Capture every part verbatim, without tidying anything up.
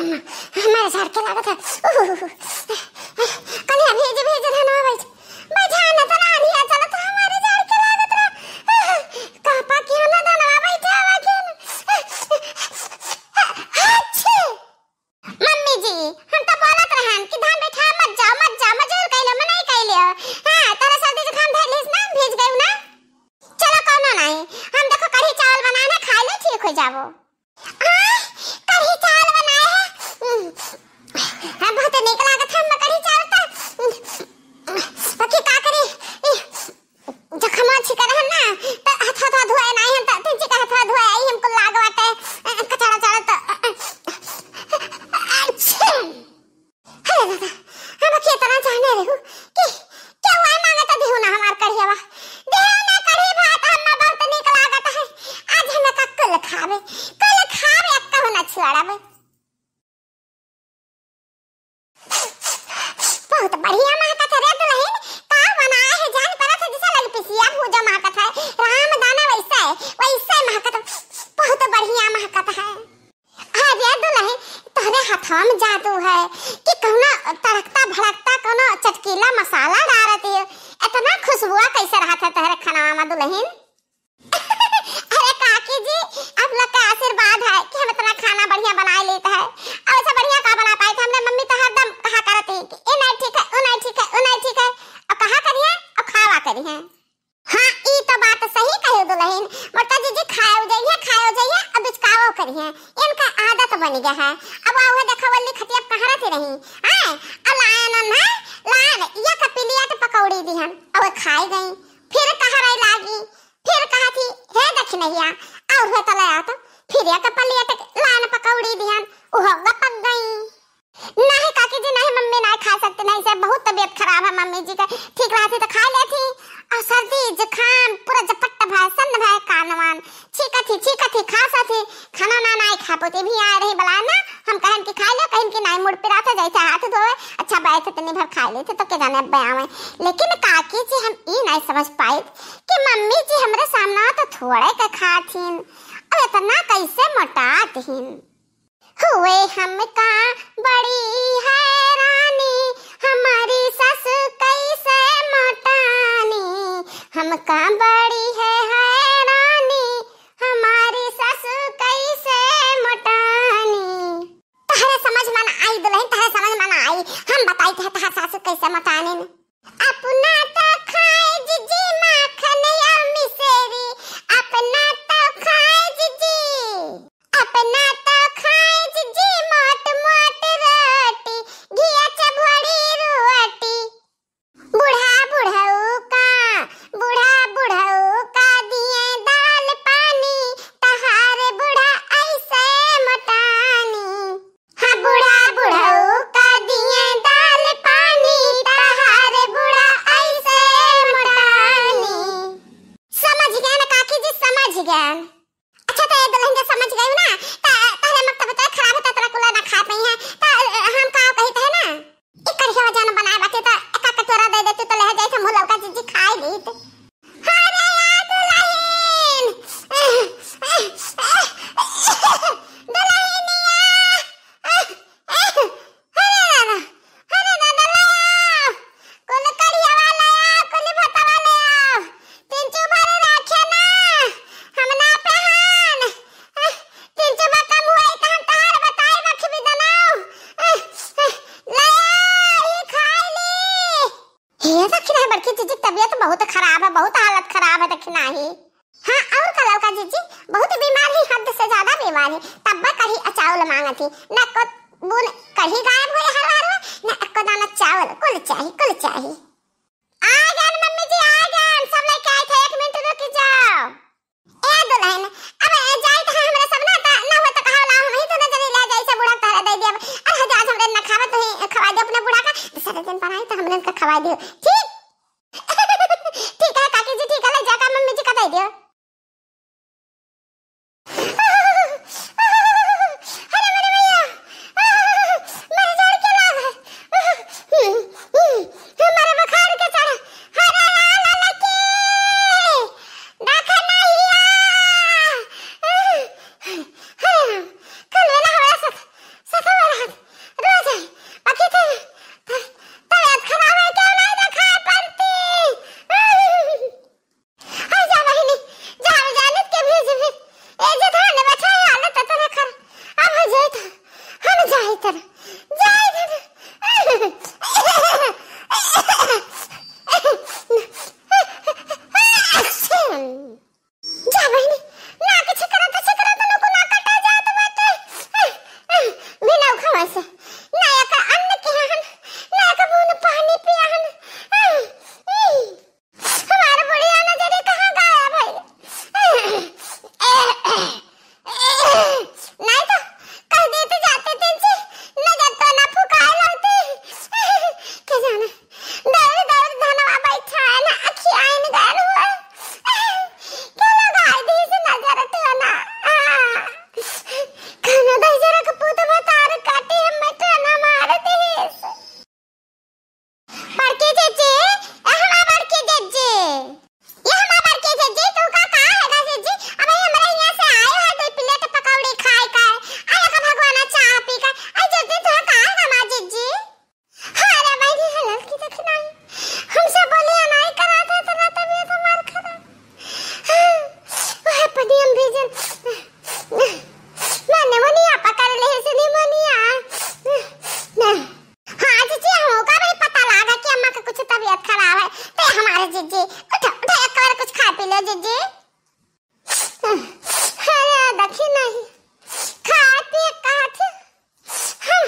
हमारे झाड़ के लागत है। उहुहुहु। कनिया भीज भीज धनवा बैठ, बैठा न तना आनिया चलत है, हमारे झाड़ के लागत रहा। कहपा के हम धनवा बैठा हुआ के न। अच्छे। मम्मी जी, हम तो बोलत रहन कि धान बैठा मत जाओ, मत जाओ, मजूर कैले, मनई कैले हो। हाँ, तोरा सर्दी जुकाम धइलिस ना, भीज गयू ना। चलो, कौनो नहीं, हम देखो कढ़ी चावल बनाए ना, खाए ले, ठीक हो जाबो। आय, कढ़ी चावल बनाए है। हम्म, हाँ, बहुत नीक लागत है हम कढ़ी चावल तो। बाकी का करी, ई जखमा छिका रहन ना, त हाथ, हाथ धोए नाही हम, त तिनची का हाथ धोए आई हमको लाग बाटे, अ, कचड़ा चढ़त, अ, अ, अच्छा। हे दादा, हम केतना जाने रहू कि केहू आए मांगे त देहू ना हमार कढ़ियावा। देहू ना कढ़ी भात, हम्मा बहुत नीक लागत है। आज हम का कुल खावे, कुल खावे, अक्का हो ना छुआड़ावे। बहुत बढ़िया महकत है रे दुल्हन, का बनाए है जान परत है, जैसे लग पिसिया भूजा महकत है। राम दाना वैसे है, वैसे महकत, बहुत बढ़िया महकत है। अरे दुल्हन, तोहरे हथवा में जादू है कि कौनो तड़कता भड़कता कौनो चटकीला मसाला डारत है, इतना खुशबुआ कैसे रहत है तोहरे खाना में दुल्हन? अरे काकी जी, आप लोग का आशीर्वाद है कि हम इतना खाना बढ़िया बनाए लेते हैं। अब ऐसा बढ़िया का बना पाए थे? हमरे मम्मी तो हरदम कहा करती कि "ए नहीं ठीक है, उ नहीं ठीक है, उ नहीं ठीक है।" अब कहा करिए, अब खावा करिए। हाँ, ई तो बात सही कहे दुल्हन। मोटा जीजी खाओ जाइए, खाओ जाइए, अब बिचकाओ करिए। इनका आदत बन गया है। अब वह देखो वल्ली खटिया कहाँ रहती रही। आए, अब लायन है, लायन, या कपिलिया तो पकौड़ी दी हम, अब खाई गई। फिर कहाँ रही लागी, फिर कहा थी, "हे दखिनैया, और हो तले आत।" फिर एक पलिया तक लान पकौड़ी दिहन, उहो गपक गई। "नहीं काकी जी, नहीं, मम्मी नहीं खा सकती, नहीं से बहुत तबीयत खराब है मम्मी जी का, ठीक रहती तो खा लेती।" और सर्दी, जुकाम, पूरा झपट्ट भय, सन्न भय, कानवान छींकत ही, छींकत ही, खासत ही, खाना ना, नहीं खा पोती भी आए रही, बलाए ना, हम कहन कि खा लो, कहन कि नहीं, मुड़ पिरात है, जैसे हाथ धोवे, अच्छा बैठ तनी भर खा लेते तो के जाने अब आवे। लेकिन काकी जी हम ई नहीं समझ पाइत कि मम्मी जी हमरे सामना तो थोड़े के खात हिन, अब इतना कैसे मोटात हिन। हुए हमका बड़ी हैरानी, हमारी सासु कैसे मोटानी, हमका बड़ी है हैरानी, हमारी सासु कैसे मोटानी। तहरे समझ में ना आई दुल्हन, तहरे समझ में ना आई। हम बताई थे तहार सासु कैसे मोटानी। अपना तो खाए जिजी माखन और मिसेरी, अपना तो खाए जिजी, अपना तो खाए जिजी मोट मोट रोटी, घिया चभड़ी रोटी। बूढ़ा बुढ़ऊ का, बूढ़ा बुढ़ऊ का दिए दाल पानी, तहार बूढ़ा ऐसे मोटानी। हाँ, बूढ़ा बुढ़ऊ का दिए दाल पानी, तहार बूढ़ा ऐसे मोटानी। समझ गए ना काकी जी, समझ गए। अच्छा, तो ये दुल्हन जब समझ गई ना, तो तहरे मकतब तो खराब है, तो तोरा कुला ना खात नहीं है, तो हम का कही तो है ना, एक कढ़िया जान बनाए बाटे, तो एक कटोरा दे देती, तो ले जाए, हम लौका जीजी खाए लीत। अरे यार दुल्हन, दुल्हनिया, अरे दादा, अरे दादा, ले आओ, कुल कढ़ियावा ले आओ, कुल भतवा ले आओ, तिनचू भर राखे ना, हम ना पहन, तिनचू बा कम हुए तो हम तहार बताए बखी भी दनाओ, ले आओ, ई खाए ली। हे दखिना, बड़की जीजी की तबीयत बहुत खराब है, बहुत हालत खराब है दखिना ही। हाँ, और का ललका जीजी, बहुत बीमार ही, हद से ज्यादा बीमार ही, तब कढ़ी अचाउल मांगत ही, न को बून कढ़ी गायब हुए हर हर, न को दाना चावल, कुल चाही, कुल चाही। आ गए मम्मी जी, आ गए, सब लेके आए थे, एक मिनट रुक जाओ। ए दुल्हन, अब जाई तो हमरे सब ना, त ना हो तो कहा ला, हम ही तो ना जनी ले जाई से बूढ़ा तहरे दे दिया। अरे जा, आज हमरे ना खावे तो ही खवा दे अपने बूढ़ा का, दूसरे दिन पर आई तो हमरे का खवा दियो, ठीक? ठीक है काकी जी, ठीक है, ले जाकर मम्मी जी का दे दियो। अरे मेरे भैया, मेरे जोड़ के लाग, हमारे बुखार के चढ़, अरे लाल लकी, देखा नहीं आ, कल वेला हमारा साथ, साथ हमारा जाए तर, जाए तर। जा बहिनी, नाक छेकरत छेकरत नुकु नाक कटा जात बाटे। बिना उखवा से, ना एक अन्न किहा हन, ना एक बूंद पानी पिया हन। हमार बुढ़िया नजरी कहाँ गायब भइल? नहीं तो कह देते जाते तेंची, नजर तो ना फुकाए लाते। के जाने, दौड़ दौड़ धनवा बैठा है ना, अखियाइन गैल हुए। के लगाई दीस नजर तो ना। आ, खाना दही जरा के पूत भतार काटी हम तो ना मार दीस। बड़की जिज्जी, ए हमार बड़की जिज्जी, ए हमार बड़की जिज्जी, तू का, का है गा जिज्जी? अबे हमरा हियाँ से आए है दो प्लेट पकौड़ी खाए का, आए का भगवाना चाह पी का, आई जिज्जी तू का है हमार जिज्जी? हाँ रे बहिनी, हलल की देखी नहीं, हमसे बोलिया नहीं करा था, इतना तबीयत हमार खराब। हाँ, वह पनियम भेजन, ना निमोनिया पकड़ ले से निमोनिया। ना। हाँ जिज्जी, हमका भी पता लागा कि अम्मा के कुछ तबीयत खराब है। ते हमारे जिज्जी, उठो, उठो, एक बार कुछ खा पी लो जिज्जी। अरे देखी नहीं, खाए पिए कहा थे, हम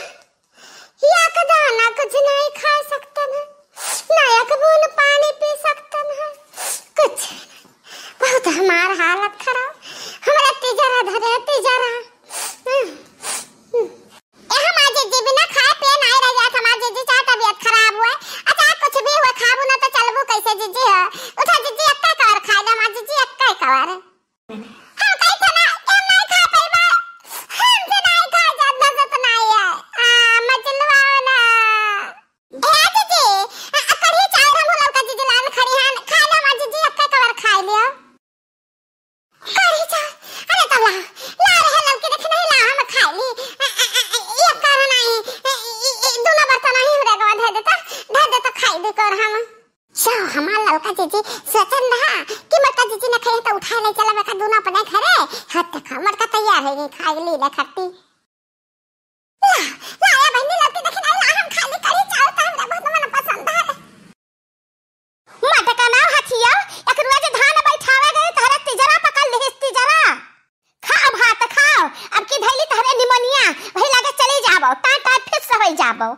एक दाना कुछ नहीं खा सकते हैं, ना एक बूंद पानी पी सकते हैं, कुछ नहीं। बहुत हमार हालत खराब, हमरा तिजरा धरे, तिजरा। ए, हमार जिज्जी बिना खाए पिए नाई रह जात। हमार जिज्जी चाहे तबीयत खराब हुए, आ चाहे कुछ भी हुए, खाबू ना तो चलबू कैसे जिज्जी हो? उठा जिज्जी, एक्का कवर खाए ले, हमार जिज्जी एक्का कवर। हम कही थे ना कि हम नाई खा पाइबा, हमसे नाई खा जात, नजत नाई है। आ, मजलवा ना। ए, जिज्जी, आ, आ, कढ़ी चाउर हम ललका जिज्जी लान खड़ी हन, खा ले, हमार जिज्जी एक्का कवर खाए लियो। कढ़ी चाउर, अरे तो ला, ला रे ललकी, देख नहीं ला, हम खाई ली। ए, ए, ए, ए, ये कर नहीं, ए, ए, ए, दोनों बर्तन नहीं हमरे गवा धर देता, धर देता खाई दे कर हम। सो हमार ललका जिज्जी सोचन रहा कि मोटका जिज्जी न खाई तो उठा ले चला बेका दोनों अपने घरे। हट देखा, मोटका तैयार है, खाई ली ले खट्टी। ला, ला, ए बहिनी, लौकी देखी नहीं, ला, हम खाली कढ़ी चाउर तो हमरा बहुत मन पसंद है। मटका ना हथिया, एक रोज धान बैठावे गए, तहरा तिजरा पकड़ लिहिस, तिजरा। खा भात खाओ, अब की धैली तहरे निमोनिया, वही लगे चली जाबो, टाँय टाँय फिस होई जाबो।